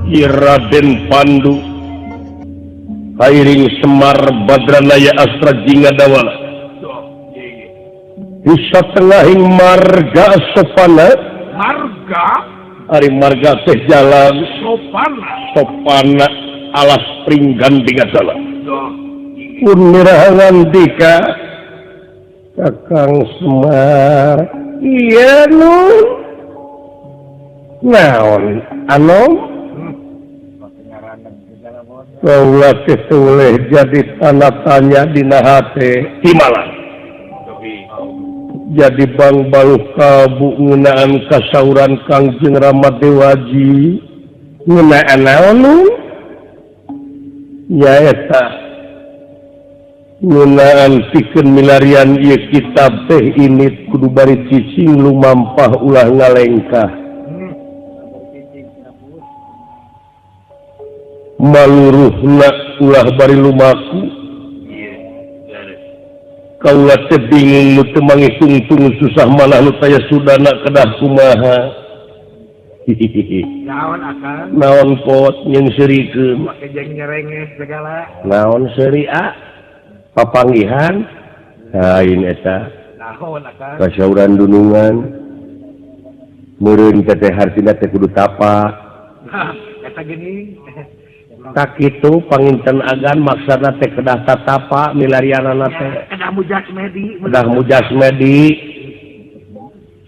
Ki Raden Pandu kairing Semar Badranaya Astra Jingga Dawala di satengahing marga Sopana. Marga? Ari marga teh jalan. Sopana. Sopana alas pringgan tiga salah. Duh. Pun mirahangan dika Kakang Semar, iya nun, naon anom? Kaula teh boleh jadi tanda tanya dina hate himalah jadi bang baluh kabu ngeunaan kasauran Kangjeng Rama Dewaji. Ngeunaan naon nun? Nyaeta ngeunaan pikeun milarian ieu kitab teh ini kudu bari cicing lumampah, ulah ngalengkah, maluruhna ulah bari lumaku. Kaula teh bingung nu teu mangitungtung, susah manah nu taya sudana, kedah kumaha? Naon, Akang? Naon pot nyeun seurikeun? Make jeung nyerengeh segala. Naon seuri a papanggihan lain eta. Naon, Akang? Kasauran dunungan meureun teh hartina teh kudu tapa. Nah, eta geuning. Tak kitu panginten agan maksana teh kedah tatapa milarianana teh. Kedah mujasmedi. Kedah mujasmedi.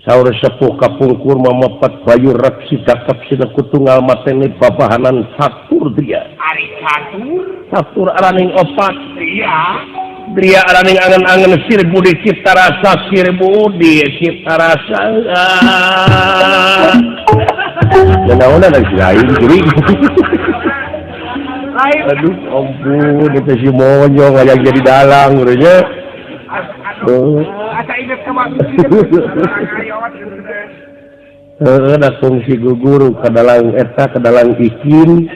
Saur sepuh kapungkur mamepet bayu rek sidakep sida kutunggal mateni babahanan catur dia. Ari catur? Catur araning opat. Iya. Dria araning angen-angen sir budi cipta rasa, sir budi cipta rasa. Naon ada lain geuring. Lain. Aduh, ampun, itu si monyong aja jadi dalang urangnya. Aduh, asa inget ka waktu. Heeh, da fungsi guru ka dalang eta ka dalang ikin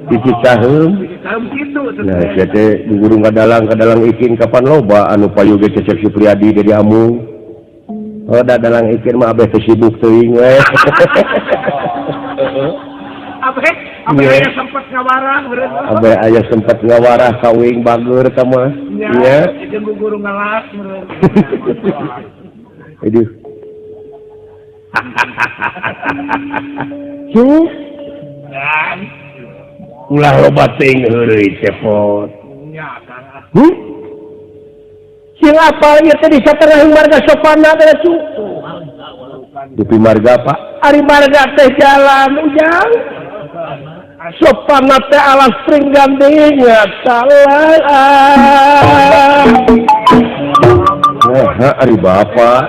di Cicaheum. Kitu. Nah, sia teh guru ka dalang ikin kapan loba anu payu ge Cecep Supriyadi jadi amu. Oh, da dalang ikin mah abeh teu sibuk teuing we. Abeh, abeh aya sempet ngawarah meureun. Abeh aya sempet ngawarah kawing bager ka mah. Nya. Jeung guru ngelas meureun. Aduh. Cu, Dan ulah loba teuing heureuy cepot. Nya, Kang. Ah. Sing apal ieu teh di satengah marga Sopana teh, cu. Dupi marga, Pak. Ari marga teh jalan, Ujang. Sopana teh alas pringgan deui salah. Nah, ari Bapak.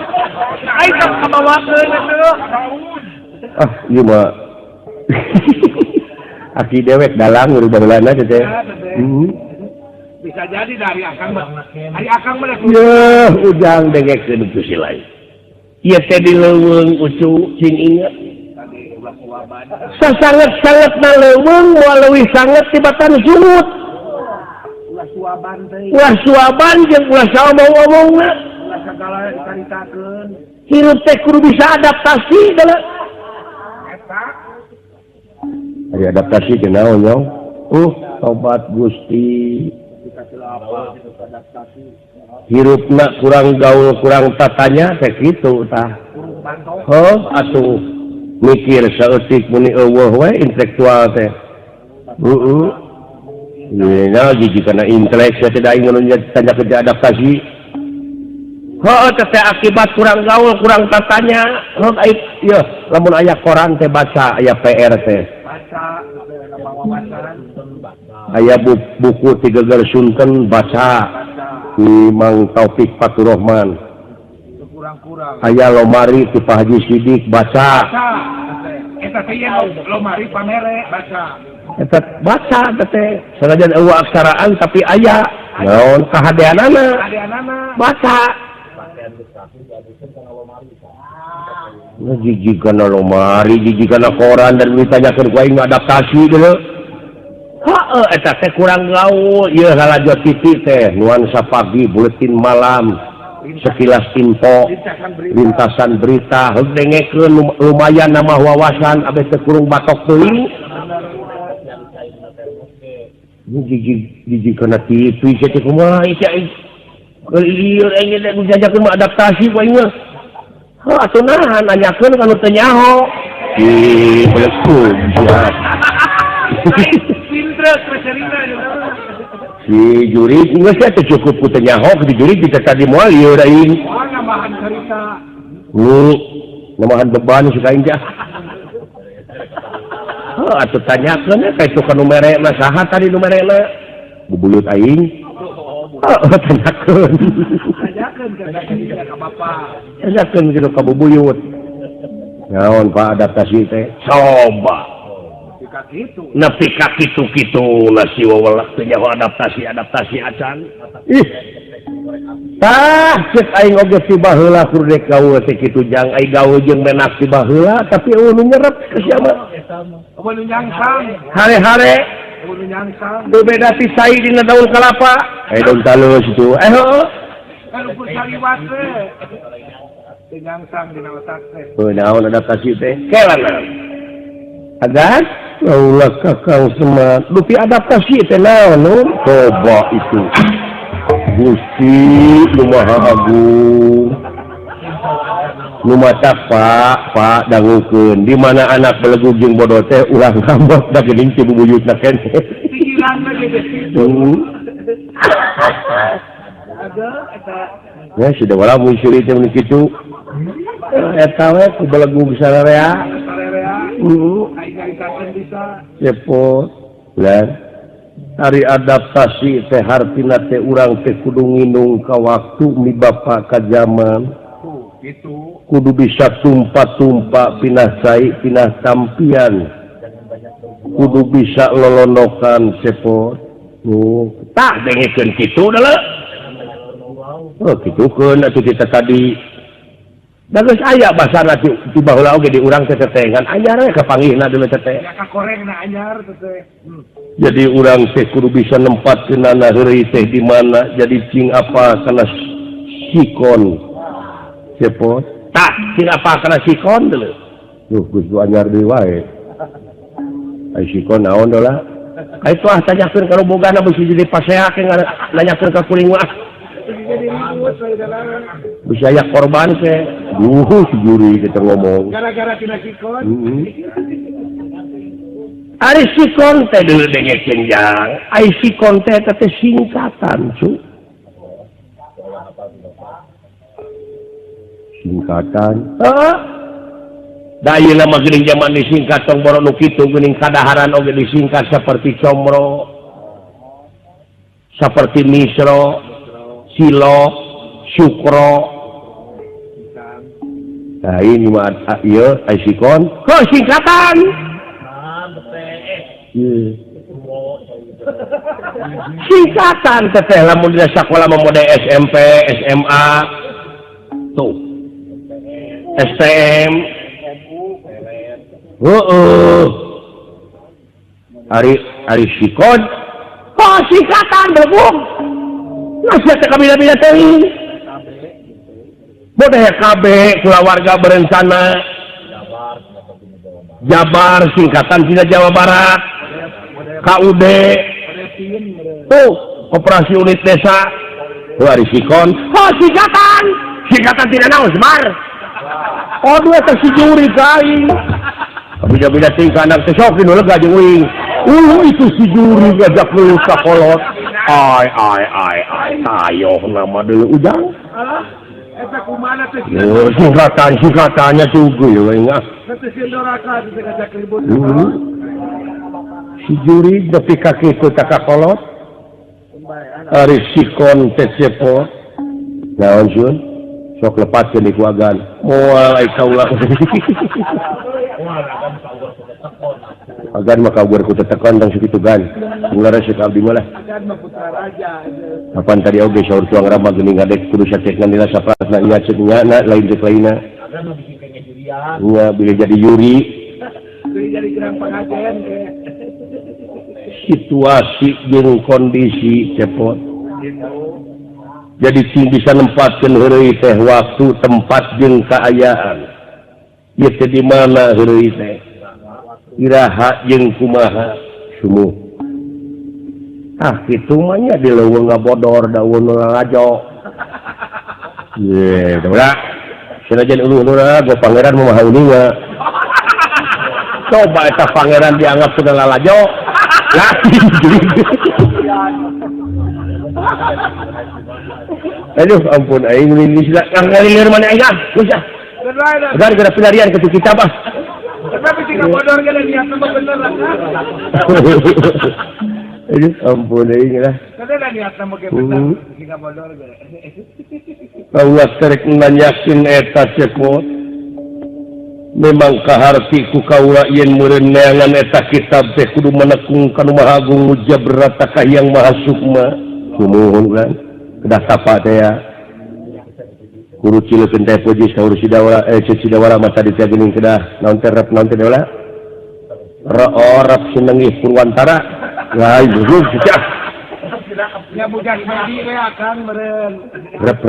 Aing sok kabawakeun atuh. Ah, ieu mah. Aki dewek dalang urang baheulana teh. Bisa jadi dari Akang mah. Ari Akang mah. Yeuh, Ujang, dengekeun ku si lain. Ieu teh di leuweung, Ucu, cing inget. Sasanget-sanget na leuweung moal leuwih sanget tibatan sungut. Ulah suaban teh. Ulah suaban jeung ulah saomong-omongna. Ulah sagala dicaritakeun. Hirup teh kudu bisa adaptasi deuleu. Eta. Ari adaptasi ke naon, Nyong? Tobat Gusti. Dikasih apa adaptasi. Hirupna kurang gaul, kurang tatanya teh kitu tah. Kurang bantok. Oh, atuh mikir saeutik muni eueuh we intelektual teh. Heeh. Nah, jiji kana intelek sia teh aing mun tanya kerja adaptasi. Heuh, teh akibat kurang gaul, kurang tatanya. Heuh, aing yeuh, lamun aya koran teh baca, aya PR teh. Baca, wawasan. Aya buku Tiga Geger Sunten baca. Baca. Di Mang Taufik Faturrahman. Kurang-kurang. Aya lomari ti Pak Haji Sidik baca. Baca. Eta teh yen lomari pamere baca. Eta baca eta teh. Sanajan eueuh aksaraan tapi aya naon kahadeanana. Kahadeanana. Baca. Nah, jijik kana lomari, jijik kana koran dan ditanyakeun ku aing adaptasi deuleu. Heeh, eta teh kurang gaul. Ieu lalajo TV teh nuansa pagi, buletin malam, sekilas info, Lintasan berita. Lintasan berita, heuh dengekeun lumayan nambah wawasan, abeh teh kurung batok teuing. Jijik kana TV sia teh kumaha sia lieur aing teh diajakeun mah adaptasi ku aing mah. Heuh atuh nahan nanyakeun ka nu teu nyaho. Ih, belekum sia. Si jurig geus teh cukup ku teu nyaho ku jurig kita tadi moal lieur aing. Moal nambahan carita. Nu nambahan beban si aing teh. Heuh atuh tanyakeun ka itu ka nu mere mah saha tadi nu mere mah? Bubuyut aing. Heuh tanyakeun. Tanyakeun ka bapa. Tanyakeun kitu ka bubuyut. Naon Pak adaptasi teh? Coba. Nepi ka kitu-kitu lah si wewelek teh nyaho adaptasi acan. Ih. Tah ceuk aing oge ti baheula kur dek gaul teh kitu jang aing gaul jeung menak ti baheula tapi eueuh nu nyerep ka sia mah. Eueuh nu nyangsang. Hare-hare. Eueuh nu nyangsang. Nu beda ti sai dina daun kalapa. Eh daun talus itu. Eh heueuh. Kan ukur saliwat teh. Teu nyangsang dina otak teh. Heuh naon adaptasi teh? Kelan. Agan ulah kakang semat dupi adaptasi teh naon nu coba itu Gusti nu Maha Agung nu matak Pak Pak dangukeun di mana anak belegug jeung bodoh teh urang ngambek da geuning ti bubuyutna keneh pikiran mah geus kitu. Ya sudah wala mun seuri teh mun kitu eta we ku belegug sararea. Cepot dan hari adaptasi teh hartina teh urang teh kudu nginung ka waktu mi bapa ka zaman kudu bisa tumpa-tumpa pinah cai pinah tampian kudu bisa lolondokan cepot tah dengekeun kitu deuleu oh kitukeun atuh kita tadi da geus aya basana ti baheula oge di urang teh teh ngan anyar we kapanggihna deuleu teh ya kakorengna anyar teh. Jadi urang teh kudu bisa nempatkeunana heureuy teh di mana jadi cing apa kana sikon cepot tah cing apa kana sikon deuleu duh geus du anyar deui wae ai sikon naon deula ai tuh ah tanyakeun ka nu bogana beusi jadi paseak nanyakeun ka kuring mah bisa aya korban teh duh si juri kita ngomong gara-gara tina sikon. Ari sikon teh deuleu dengekeun jang ai sikon teh eta teh singkatan cu singkatan heeh da ayeuna mah geuning jaman disingkat tong boro nu kitu geuning kadaharan oge disingkat seperti comro seperti misro silo syukro. Nah ini mah ieu ai sikon heuh singkatan. Singkatan teh lamun dina sakola mah mode SMP, SMA tuh STM heueuh ari ari sikon heuh singkatan bebung nasihat teh kabila-bila teuing modeh KB kulawarga berencana Jabar singkatan tina Jawa Barat KUD tuh Koperasi Unit Desa tuh ari sikon oh singkatan singkatan tina naon Semar oh dua teh si juri ka aing kabila-bila teuing ka anak teh sok nu lega jeung uing itu si juri ngajak lulus ka kolot ai ai ai ai tayoh nama deuleu ujang. Singkatan singkatannya juga ya ingat. Si juri nepi ka kitu ta ka kolot. Ari sikon teh cepot. Naon sun? Sok lepatkeun di ku agan. Moal ai kaula. Agan mah kaugur ku tetekon tong sakitu gan. Ulah resep abdi mah lah. Agan mah putra raja. Kapan tadi oge saur tuang rama geuning ngadek kudu sacekna nila sapratna nya ceuk nya lain ceuk lainna. Agan mah bisi pengen jurian. Nya bilih jadi juri. Bilih jadi gerang pengajian ke. Situasi jeung kondisi cepot. Jadi sing bisa nempatkeun heureuy teh waktu tempat jeung kaayaan. Ieu teh di mana heureuy teh? Iraha jeung kumaha sumuh. Ah kitu mah nya di leuweung ngabodor da eueuh nu lalajo. Ye, udah. Sanajan eueuh nu lalajo pangeran mah maha uninga. Coba eta pangeran dianggap sudah lalajo. Lah. Aduh ampun aing ini sudah ngalilir mana aing ah. Geus ah. Gara-gara pelarian ke kitab ah. Tapi jika bodor ge niatna mah bener lah. Aduh ampun aing lah. Kada niatna mah ge bener jika bodor ge. Allah terek nanyakin eta cekot. Memang kaharti ku kaula yen meureun neangan eta kitab teh kudu menekung ka nu Maha Agung Mujabrata ka Hyang Maha Sukma. Sumuhun ulang. Kedah tapa teh ya. Guru cilekeun teh puji saur Sidawara Sidawara mah tadi teh geuning kedah naon teh rep naon teh deula. Rep sinenggih Purwantara. Lain geus cah. Ya bujang mandi we akang meureun. Rep